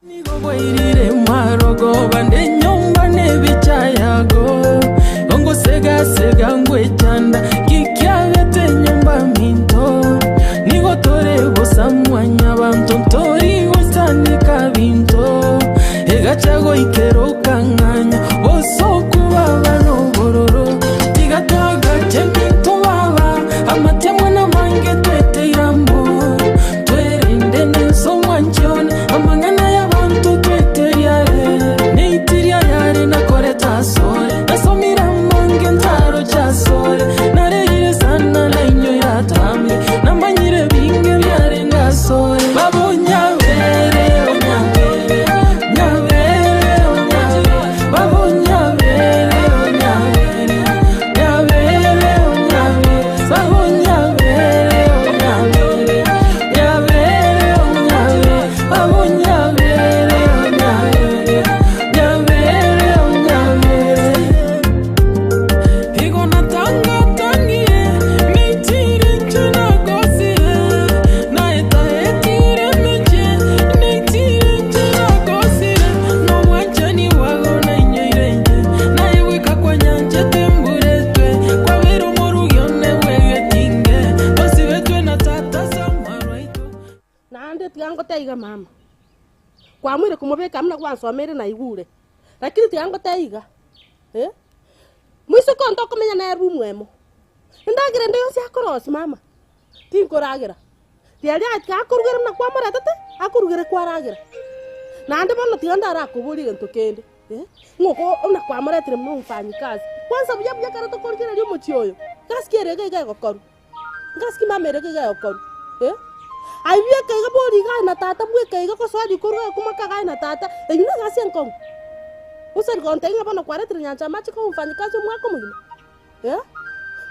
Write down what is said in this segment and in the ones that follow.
Nigo bwairire marogoba nenyomba nebichayago, Ongosega-sega ngwechanda, Kikiagete enyomba minto. Nigo tore bosa mwanyabanto, Ntori goisanika binto. Egacha goikera okang'anya, Bosoku baba nobororo. Tiga twagache minto baba, Amatemwa namange tweteire amo. Twerende nense omwanchi one, amang'ana y'abanto tweteria are. Neitiria yare nakoreta asore, nasomire amange ntaroche asore. Narerire sana nainyoire atambe, namanyire binge biarenge asore. Baba onyabere, onyabere, nyabere, onyabere, Baba onyabere, onyabere, nyabere, onyabere, Baba onyabere, onyabere. Naende tiga ngotebie iga mama, kwamoire komobeka buna gwansomeire naigure, lakini tiga ngotebie iga eh, moiseke onde okomenya nere room emo, endagera ende yonsi akorosia mama, tinkoragera, riaria tiga akorugere buna kwamoretete, akorugere kwaragera. Naende bono tiga ndarakoborie egento kende eh, ng'a oko buna kwamoretire buna omofanyikazi, kwanza buya buya ekero tokorigereria omochie oyo, gasi ki ere iga iga egokorwa. Ngasiki mama ere iga egokorwa eh. Aye bweka iga bori iga aye na tata bweka iga gosoa riko oruge kumaka iga aye na tata, eywo na egasi enkong'u. Gose rigontebia ng'a bono kwaretire nyancha amache koba omofanyikazi omwaka omogima eh.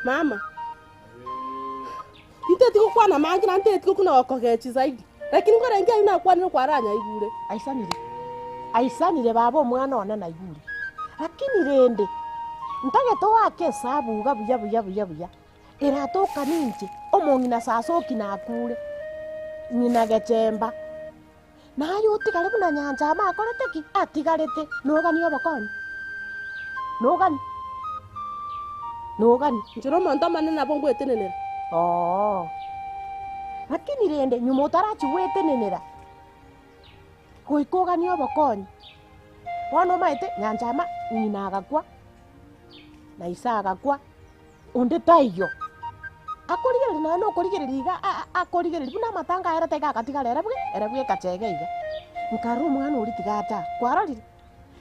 Mama, inteti gokwana amange naende nteti gokuna gokogechi zaidi, lakini nkorenge aywo nakwanire kwaranyaigure. Aisanire, aisanire baba omwana one naigure, lakini rende ntagete oake esabu iga buya buya buya buya. Eratoka ninche, omong'ina Sasoki nakure, ng'ina gechemba. Naye otigare buna nyancha amo akorete ki? Atigarete, noganie obokonyi? Noganie? Noganie? Inche nomonto omonene nabo ngwetenenera. Oo. Lakini rende nyuma otarachia gwetenenera, goika oganie obokonyi. Bono omanyete nyancha ama ng'ina agakwa, na ise agakwa. Onde taiyo akorigereria nonya nokorigereria iga akorigereria buna amatanga aerete iga agatigara ere bwe ere bweka chege iga. Nkarora omwana oria tiga acha, kwarorire?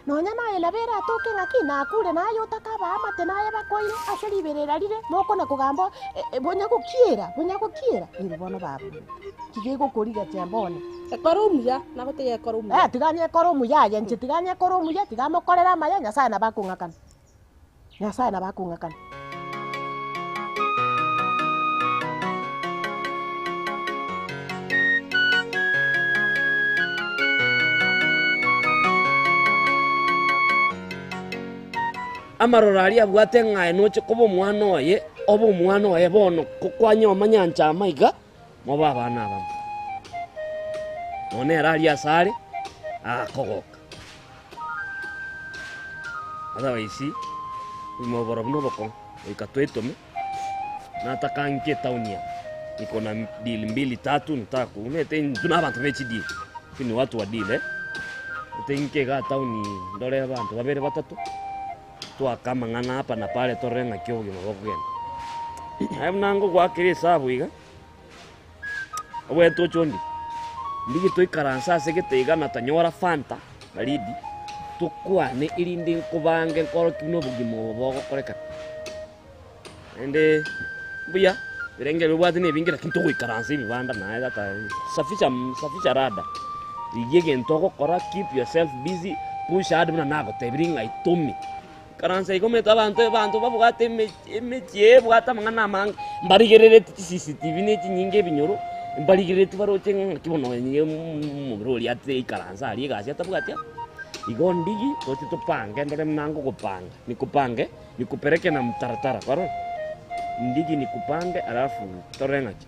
Nonya naye nabo eratoke ng'aki nakure naye otaka abaamate naye bakoire ase riberera rire mokona kogamba bonya gokiera bonya gokiera, ere bono baba ominto, tiga egokorigia chemba one. Ekore omuya, nagotegia ekore omuya. Eh, tiga nyekore omuya aye inche tiga nyekore omuya, tiga mokorere amaya, Nyasaye nabo akong'akana. Nyasae nabo akong'akana. Amaroro aria abwate ng'a aye noche koba omwana oye, obe omwana oye bono, ko kwanyoma nyancha amaiga, mobe abana abamo. Nonya nere aria asare, akogoka. Otherwise, obogima obo buna obokong'u, goika twetome, nataka nche etown eye, niko na deal mbili tatu nataka ko omanyete intwe na abanto be chideal, sisi ni watu wa deal eh, omanyete inche igaa town ndore abanto babere batato, twake amang'ana hapa na pale torore ng'aki obogima bokogenda. Naye buna ngogoakera esabu iga. Obwenerete oche onde, ndigie toikaranse ase gete iga na tanyora fanta baridi, tokwane erinde nkobange nkorokie buna obogima obo bogokorekana. Naende mbuya, ebirengererio obwate na ebinge lakini togoikaransa ebibanda naye tata safisha safisha rada, rigia egento ogokora keep yourself busy, push hard buna nagotebirie ng'a itome. Ikaransa iga omanyete abanto abanto babwate emechie ebwate amang'ana amange, mbarigerereti chi CCTV na echinyinga ebinyoro, mbarigerereti baroche ng'a ng'aki bono onye omomura oria ate ikaransa aria egasi atabwati aa. Igo ndigi toche topange ndore buna ngogopanga, nikupange, nikupeleke na mtaratara kwarora? Ndigi nikupange alafu torore ng'aki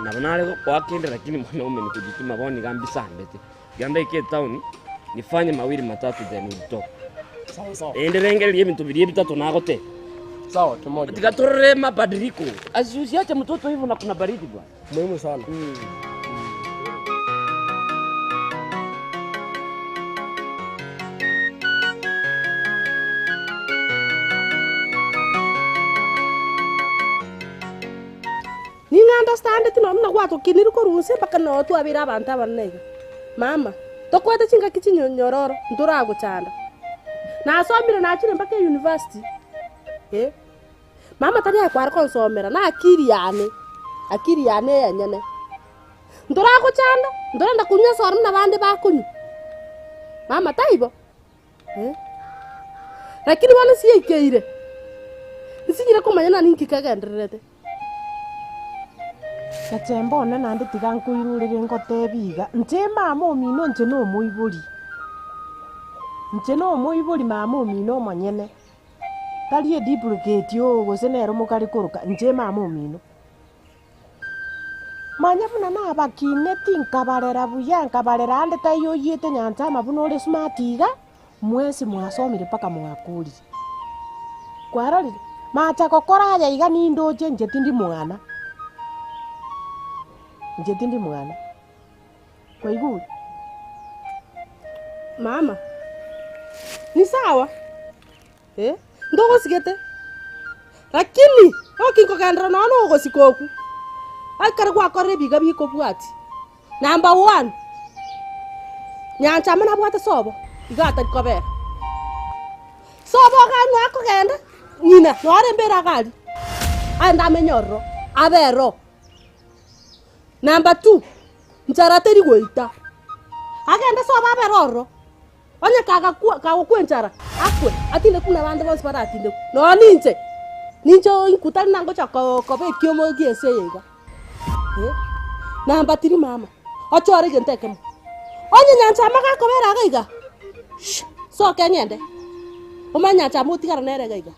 nabo nare gokoa kende lakini mwanaume nikujituma bono iga mbisambete. Genda ike etown, nifanye mawili matatu then we'll talk. Sawa sawa. Ende rengereria ebinto biria ebitato nagotebia. Sawa kimoja. Tiga torore mabadiliko. Asi usiache mtoto hivyo na kuna baridi bwana. Muhimu sana. Ning'a understandeti nonya buna gwatokinire korwa inse mpaka noo twabeire abanto abanene iga. Mama, tokwete chingaki chinyororo, ntoragochanda. Nasomire nachire mpaka euniversity, eh. Mama tari aye kware konsomera, na akili yane, akili yane eyenyene. Ntoragochanda, ntorenda konywa esoro buna abande bakonywa. Mama taibo, eh. Lakini bono nsiaikeire, nsinyire komanya nani nki kegendererete. Gachemba one naende tiga nkoirorere ngotebi iga, inche mama omino inche na omoibori, inche na omoibori mama omino omonyene, tari eduplicate oo gose nere mokare koroka, inche mama omino. Manya buna nabakineti nkabarera buya nkabarera ande taiyo oyiete nyancha ama buna ore smart iga. Mwensi mwasomire mpaka mwakorire. Kwarorire? Macha gokora aya iga nindoche inche tindi mwana. Inche tindi mwana. Kwaigure? Mama, ni sawa, eh, ntogosigete, lakini oki nkogenderera nonya na ogosika okwo, ekero gwakorire ebiga bikobwatia. Number one, Nyanchama nabwate sobo, iga atari kobera. Sobo iga nonya akogenda, ng'ina nonya are embera iga aria, aende amenye ororo, abe ero. Number two, nchara teri goita, agende sobo abere ororo, onye kagakwa kagokwa enchara, akwe, atindekwe buna abande bonsi baratindekwe. Nonya ninche, ninche intwe tari nangocha ko koba ekiomo gia ense eye iga. Number three mama, ochore egento ekemo, onye nyanchama gakobera iga iga, shh, soka eng'ende, omanye nyanchama otigare nere iga iga.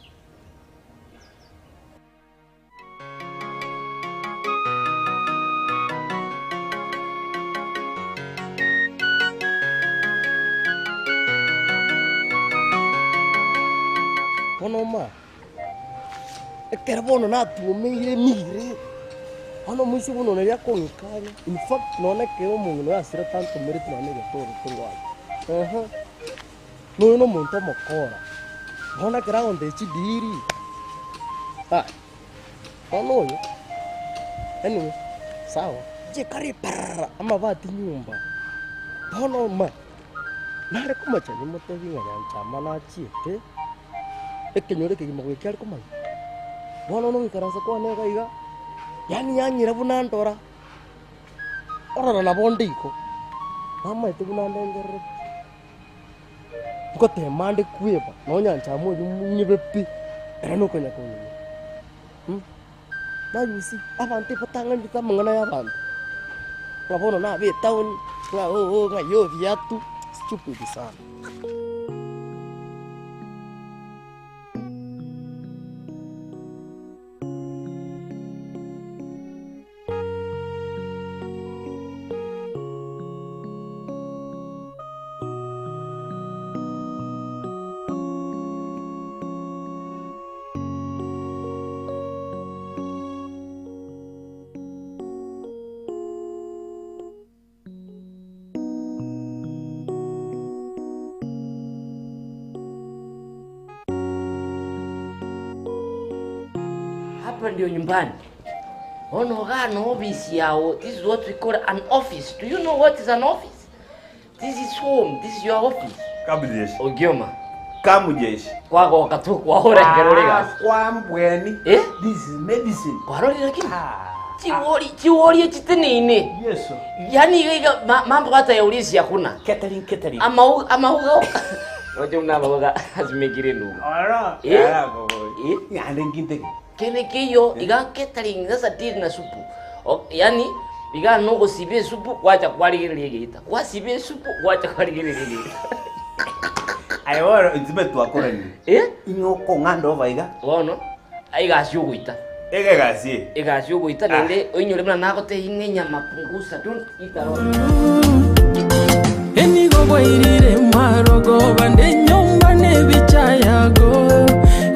Bono ma. Ekero bono natuomeire emire, bono omoisia buna oria akong'ikania, in fact nonye ekero omong'ina oyo asirete tantomereti nonye na egetoro korwa agwo, ehe. Na oyo na omonto omokora, bono ekero agontebia chidiri, ah, bono oyo, anyway, sawa, chikare parara amabati nyomba, bono ma, nare komochani motebi ng'a nyanchama nachiete. Ekenyoro ekegima goika kiare komanya, bono nogoikaransa kwane iga iga, yaani yang'ira buna ndora, ororo nabo onde igo, namaete buna ndengerereti, ngotema nde kweba, nonya nyanchama oywo ng'ebe pi, ere nokonya kong'ina mh. Now you see, abanto ebatang'anete amang'ana ya abanto, ng'a bono nabe etown, ng'a ooh ng'a yo viatu, stupid sana. Hapa ndio nyumbani. Ono gano office yao. This is what we call an office. Do you know what is an office? This is home. This is your office. Kamujeshi. Ogioma. Kamujeshi. Kwagoka tu kwahorengerore gasi. Kwambweni. Eh? This is medicine. Kwarorire lakini. Chiwori chiwori chitenine. Yesu. Yaani iga iga ma, mambo hata ya ulisi hakuna. Catering catering. Ama ama uga. Oje una baga azimekire nuga. Ora. Eh? Ara gogo. Eh? Yande ngintege. Kene kiyo iga catering sasa tiri na supu. O, yani iga nogo sibe supu kwacha kwarigereria geita. Kwasibe supu kwacha kwarigereria geita. Aye oro inzime twakorani. Eh? Ing'o kong'anda over iga. Bono aiga asio goita. Egegasi eye. Egasi ogoita naende oinyore buna nagotebia ng'a enyama pungusa, don't eat a lot. Enigo bwairire marogoba nde nyomba nebicha yago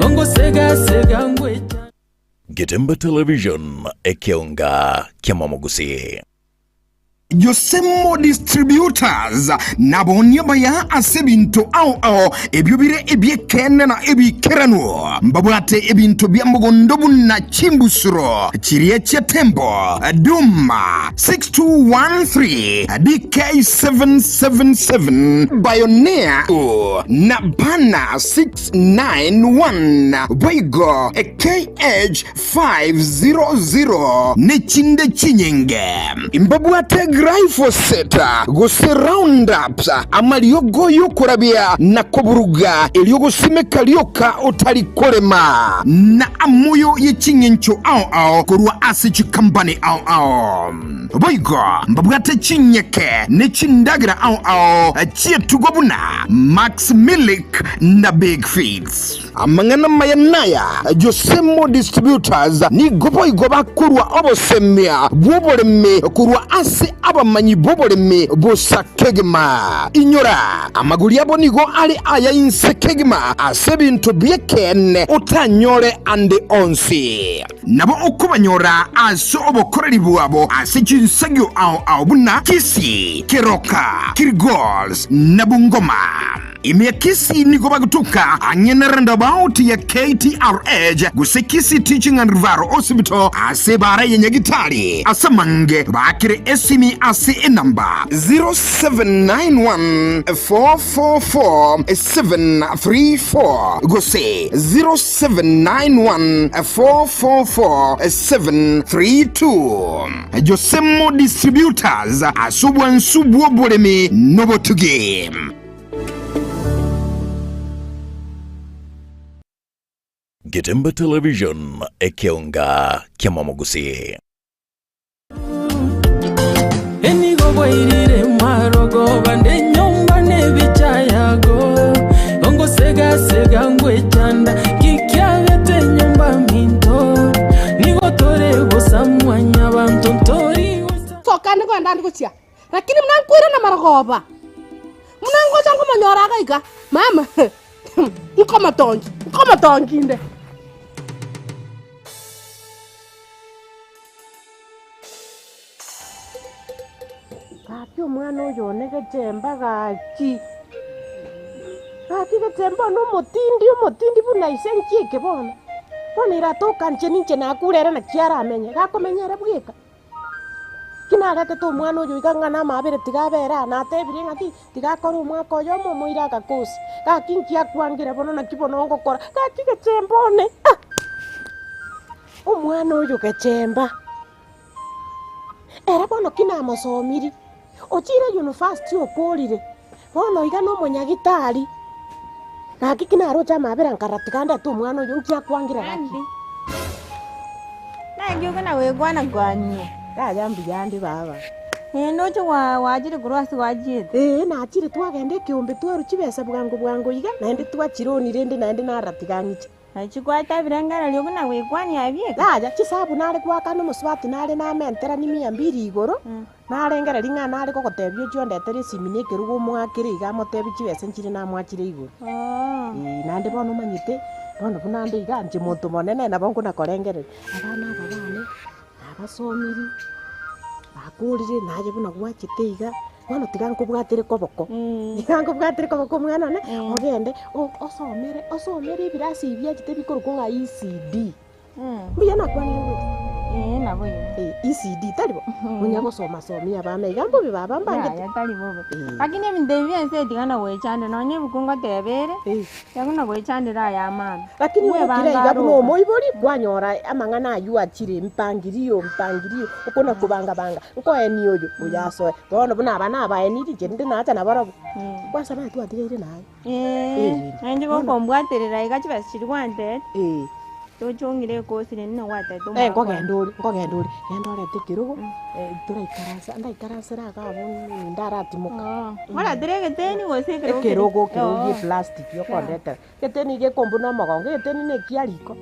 ongosegasega ngwecha. Getembe Television, ekeonga ki'amamogusii. Josemo Distributors nabaonia abaya ase ebinto ao ao ebio bire ebi'ekeene na ebiikeranu. Mbabwate ebinto bia mogondo buna chimbusuro chiria chia Tembo, Duma 6213, DK777, Bioneer na Bana 691, boigo KH 500 ne chinde chinyinge. Mbabwate glyphosate gose Roundup, amariogo y'okorabia na koburuga erio gosimeka rioka otari korema, na amoyo ye ching'encho ao ao korwa ase chikampani ao ao. Boigo mbabwate chinyeke ne chindagera ao ao chi'etugo buna Max Milk na Big Feeds. Amang'ana amaya naya, Josemo Distributors nigo boigo bakorua obosemia bw'oboremi korwa ase abamanyi b'oboremi bosa kegima. Inyora, amagori abo nigo are aya inse kegima ase ebinto bi'ekeene otanyore ande onsi. Nabo okobanyora ase obokoreri bwabo ase chinsagio ao ao buna Kisii, Keroka, Kilgoris na Bungoma. Ime ya Kisii nigo bagotoka ang'e na roundabout ya KTRH gose Kisii Teaching and Referral Hospital ase ebara ya Nyagitari. Ase amange baakere esimi ase enamba 0791 444 734 gose 0791 444 732. Josemo Distributors ase obwansu bw'oboremi nobotugi. Getembe Television, ekeonga ki'amamogusii. Enigo bwairire marogoba nde nyomba nebicha yago ongosegasega ngwechanda kikiagete nyomba minto nigo tore bosa mwanyabanto ntori gosa Soka nigo ndande gochia Lakini buna nkoirana marogoba, buna ngocha nkomonyora iga iga, mama, nkomotongi, nkomotongi inde. Gaki omwana oyo one gechemba gaki, gaki gechemba one omotindi omotindi buna ise nki eke bono? Bono ere atoka inche ninche nakure ere naki aramenye, gakomenya ere bweka. Ki naretete omwana oyo iga ng'a namabere tiga abere aa, natebire ng'a ki, tiga akore omwaka oyomo omoire agakosi. Gaki nki akwangire bono naki bono ngokora, gaki gechemba one ah! Omwana oyo gechemba, ere bono ki namosomirie, ochire university okorire, bono iga na omonyagitari, gaki ki naroche amabera nkarora tiga ndete omwana oyo nki akwangire gaki. Naki okona goikwana kwania? Yaya mbuya ande baba. Ee, ndoche gwa- gwachire korwa ase gwachiete. Ee, nachire twagenda ekeombe twarwa chibesa bwango bwango iga, naende twachironi rende naende narora tiga ng'iche. Naki gwatabire ngererio buna goikwania abieka? Yaya, chisabu nare goakana omosubati nare namenterani mia mbiri igoro, narengereria ng'a nare gogotebia ochie ondetere esimi na ekerogo omoakere iga amotebie chibesa nchire namoachire igoro. Oo. Ee, naende bono omanyete, bono buna ande iga inche monto monene nabo nkona korengereria, abana aba bane, nabasomiri, bakorire, naye buna gwachete iga, bono tiga nkobwatere koboko, tiga nkobwatere koboko omwana one, ogende o- osomere osomere ebirasi ebi biachete bikorokwa ng'a ECD. Mbuya nakwanire gocha? Ee, nabo igo. Eh, ECD tari bo? Onya gosoma somia abana iga mbobe baba mbangete. Yaya tari bobe. Eh. Lakini ebinto ebi bi'ense tiga na goechandera nonya ebuku ngoteba ere, Eh. tiga na goechandera aya amabe. Lakini Bwebanga ogokira iga are buna oka. omoibori, kwanyora amang'ana aywo achire mpangilio mpangilio, okona kobanga banga, nkoenia oyo, oyo asoe. Bono buna aba nabaeniri, inche rende nacha nabarabwo. Kwanza naye twatigaire naye. Ee, nainche gokombwaterera iga chibesa chiria gwantete, Eh. toche ong'ire ekosi rende na gwatete Eh, omwaka one. nkogenda ore, nkogenda ore, genda orete ekerogo, toraikaransa, ndaikaransera iga abwo ndaratimoka. Oo, oretere egeteni gose ekerogo keria? Ekerogo ekerogo Oo. gie plastic okondetera, egeteni gekombuna omogongo, egeteni na ekia riko.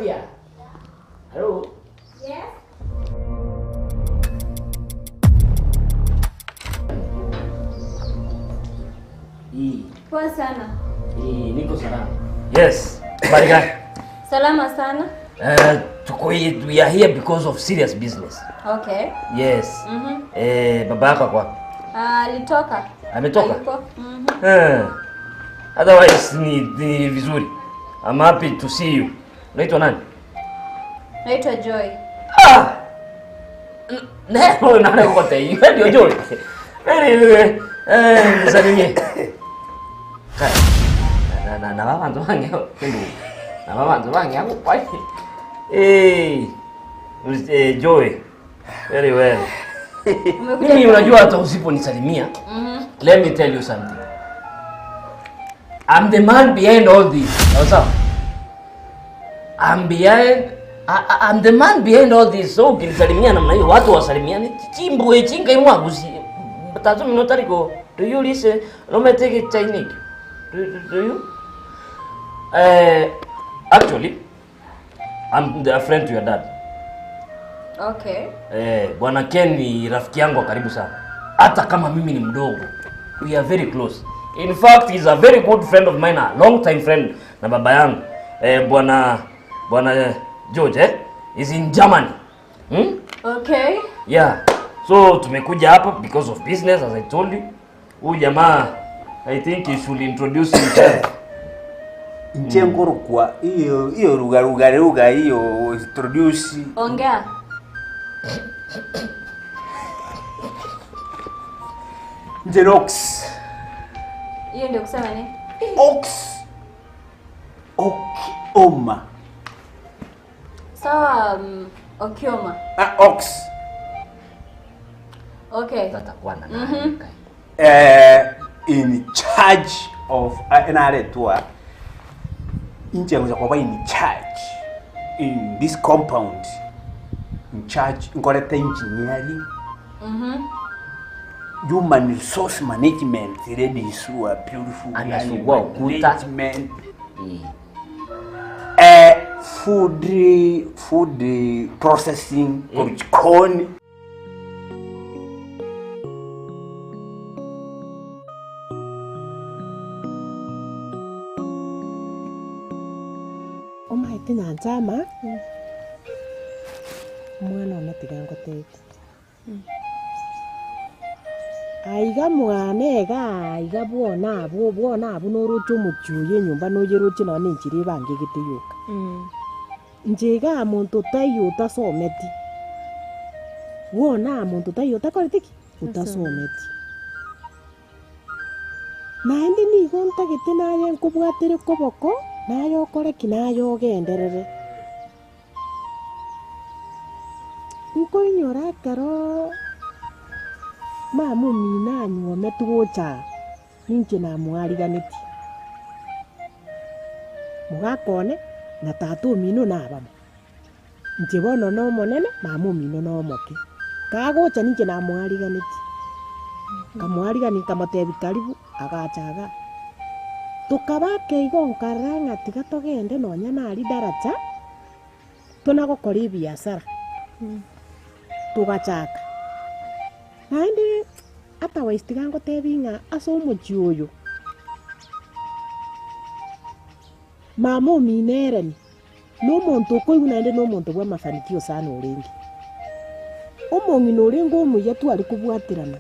Dorothy. Hello. Yes. Hii. Poa sana. Hii niko salama. Yes. Habari gani? Salama sana. Eh, tuko hii we are here because of serious business. Okay. Yes. Mhm. Eh, baba yako ako wapi? Ah, alitoka. Ametoka? Hayuko. Mhm. Eh. Otherwise ni, ni vizuri. I'm happy to see you. Unaitwa nani? Naitwa Joy. Ah! Nero nane kote. Iwe ndio Joy. Very eh nisalimie. Kaya. Na na na babantu bange kendu. Na babantu bange ako kwai. Eh. Eh, Joy. Very well. Umekuja Mimi unajua hata usiponisalimia. Mhm. Let me tell you something. I'm the man behind all this. Sawa sawa? I'm behind I, I'm the man behind all this. So ukinisalimia namna hiyo watu wasalimiane. Chimbo echinga imwagusi. Tazo minotariko. Do you listen? No take it Chinese. Do you? Actually, I'm the friend to your dad. Okay. Eh, Bwana Ken ni rafiki yangu wa karibu sana. Hata kama mimi ni mdogo, we are very close. In fact, he's a very good friend of mine, a long time friend na baba yangu. Eh, bwana bwana George eh, is in Germany. Hmm? Okay. Yeah. So tumekuja hapa because of business as I told you. Huyu jamaa I think he should introduce himself. Nche nkorokwa iyo iyo ruga ruga ruga iyo introduce Ongea. nje ox Hiyo ndio kusema nini? ox okioma Sawa, Okioma. ah, ox Okay. Tatakuwa na Mhm. in charge of naretwa inche ngoja kwaba in charge in this compound in charge nkorete engineering Mhm. human resource management ladies who are beautiful Anasugua ukuta. management food processing mm. Omaete nyanchama omwana one tiga ngotebi aiga mwana iga aiga bwona abwo bwona abwo noroche omochie oyo enyomba noyeroche nonye enchera ebangegete yoka. Inche iga monto taiyo otasometi, bwona monto taiyo otakoreti ki? Otasometi. Naende nigo ntagete naye nkobwatere koboko, naye okore ki? Naye ogenderere. Nkoinyora ekero mama omino anywometwe gocha ninche namoariganeti. Mogaka one na tata omino nabamo. Inche bono na omonene, mama omino na omoke. Kagocha ninche namoariganeti. Nkamoarigani nkamotebi karibu, agacha iga. Tokabaka igo nkarora ng'a tiga togende nonya naria daraja, tonagokora ebiasara. Togachaka. Naende otherwise tiga ngotebi ng'a ase omochie oyo, mama omino ereni, na omonto okoigwa naende na omonto bwa amafanikio sana orenge. Omong'ina orenge omuya tware kobwaterana.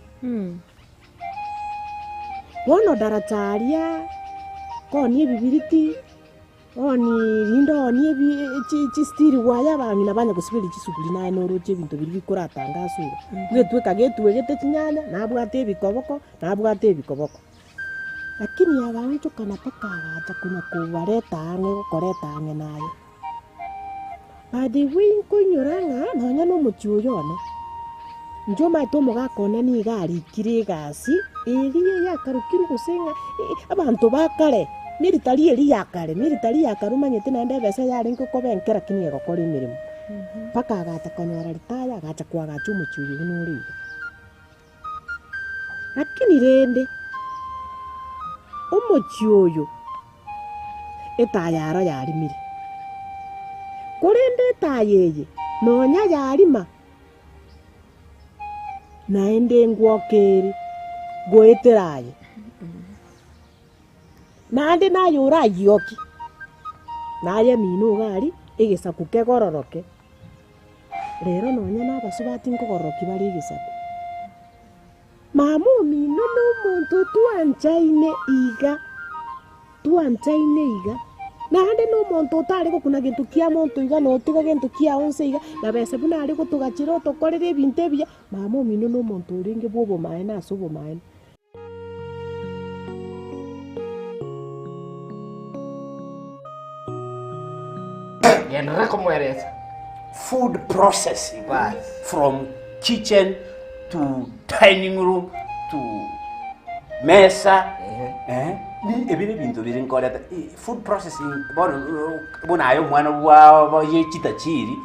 Bono daraja aria, kooni ebibiriti, oni rinde oni ebi chistiri gwaya abang'ina banya gosiberia chisuguri naye noroche ebinto biria bikoratangaswa iga. Bwetweka getwegete chinyanya, nabwate ebikoboko, nabwate ebikoboko. Lakini agaonchokana mpaka agacha konya kobareta ang'e gokoreta ang'e naye. By the way nkoinyora ng'a nonya na omochie oyo one, inche omanyete omogaka one nigo arikire egasi eria yakarokirwe gose ng'a abanto ba kare, military eria ya kare, military ya kare omanyete naende ebesa yarenge koba enke lakini egokora emeremo. Mpaka agacha konyora retire, agacha koagacha omochie oyo buna ore iga. Lakini rende, omochie oyo, etaya aro yarimire. Korende etaya eye nonya yarima, naende ngwoka ere goetera aye, naende naye orayioki, naye mino iga aria egesaku kegororoke. Rero nonya nabasubati nkogororokia bare egesaku. Mama omino nomonto twanchaine iga, twanchaine iga, naende nomonto otare gokuna gento kia monto iga na otiga gento kiao nse iga, na besa buna are gotogachera otokorere ebinto ebiya, mama omino nomonto orenge bwa obomaene ase obomaene. Genderera komoeresa. Food processing from kitchen to dining room to mesa eh, ni ebi nebinto bire nkoreta eh, food processing bono buna aye omwana bwa ye chitachiri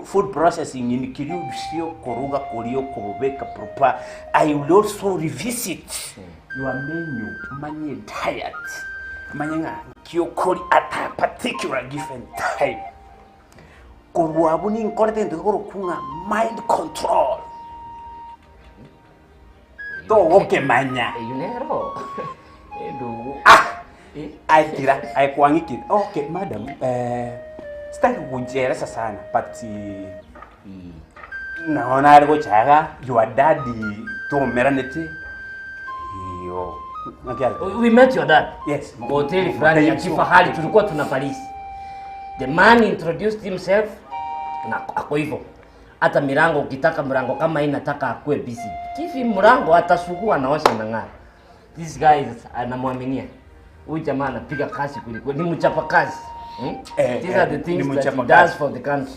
food processing in keria obusie okoruga koria okobobeka proper I will also revisit your menu manye diet manye ng'a nki okoria at a particular given time. Korwa abwo ninkorete egento gekorokwa ng'a mind control. Togokemanya. Eyio nero endugu. Ah! Aye tira, aye kwang'ikire. Okay, madam, eh, sitaki kukujieleza sana but eh, nao nare gochaga your daddy twaumeranete iyo ng'aki are- We met your dad. Yes. Kwa hoteli fulani ya kifahari tulikuwa tuna Paris. The man introduced himself na ako hivyo. Hata milango ukitaka mlango kama hii nataka akue busy. Kifi mlango atasugua naosha na ng'ara. This guy is anamwaminia. Huyu jamaa anapiga kazi kweli kweli, ni mchapa kazi. Hmm? Eh, These are the eh, things ni that he mchapa does kazi. for the country.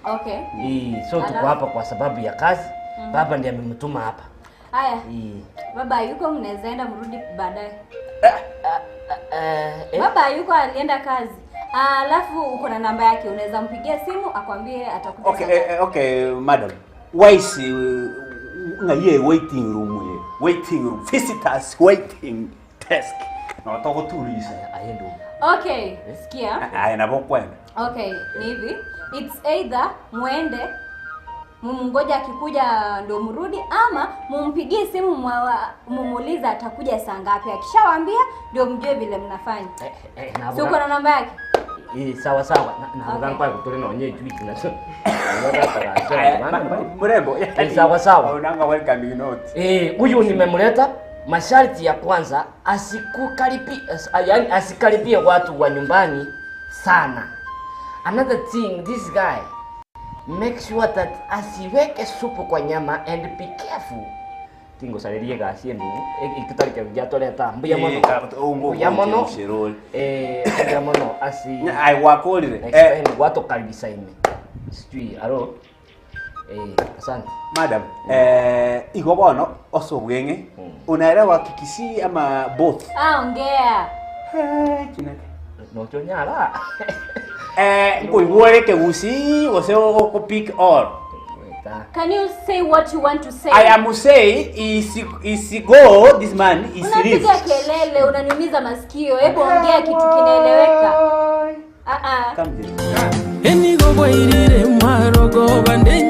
Okay. Eh, so tuko hapa kwa sababu ya kazi. Baba ndiye amemtuma hapa. Haya, Eh. baba yuko, mnaweza enda mrudi baadaye. Eh, eh. Baba yuko alienda kazi. Alafu uko na namba yake, unaweza mpigia simu akwambie atakuja. Okay, saa eh, eh, okay, madam. Why is ng'a ye waiting room ye? Waiting room, visitors waiting desk. No togoturisa. Aye ndugu. Okay, sikia. Aye nabo kwenda. Okay, ni hivi. It's either muende mumngoja akikuja ndo mrudi ama mumpigie simu mumuulize atakuja saa ngapi. Akishawaambia ndio mjue vile mnafanya. Eh, eh, Si uko na namba yake? Eh, sawa sawa. Na Okay. okay. kwa kutole na onye juice na so. Aye, mrembo. Eh, sawa sawa. Unanga welcoming note. Eh, huyu nimemleta masharti ya kwanza asikukaribi, as, yaani asikaribie watu wa nyumbani sana. Another thing, this guy make sure that asiweke supu kwa nyama and be careful. Tingosarerie gasi enu ikitarike gyatoleta mbuya mono. Mbuya mono. Eh, mbuya mono asi Aye wakorire. Next Eh, time watokaribisa ime. Sijui aro. Eh, asante. madam, eh, igo bono osobwenge. Unaelewa Kikisii ama both? Ah, ongea. Eh, chineke. Nocho nyara. Eh, nkoigwere kegusi gose okopick all. Weta. Can you say what you want to say? I am say is is go this man is Unapiga live. kelele, unaniumiza masikio. Hebu ongea kitu kinaeleweka. Ah ah. Come here. Enigo bwairire mwarogoba nde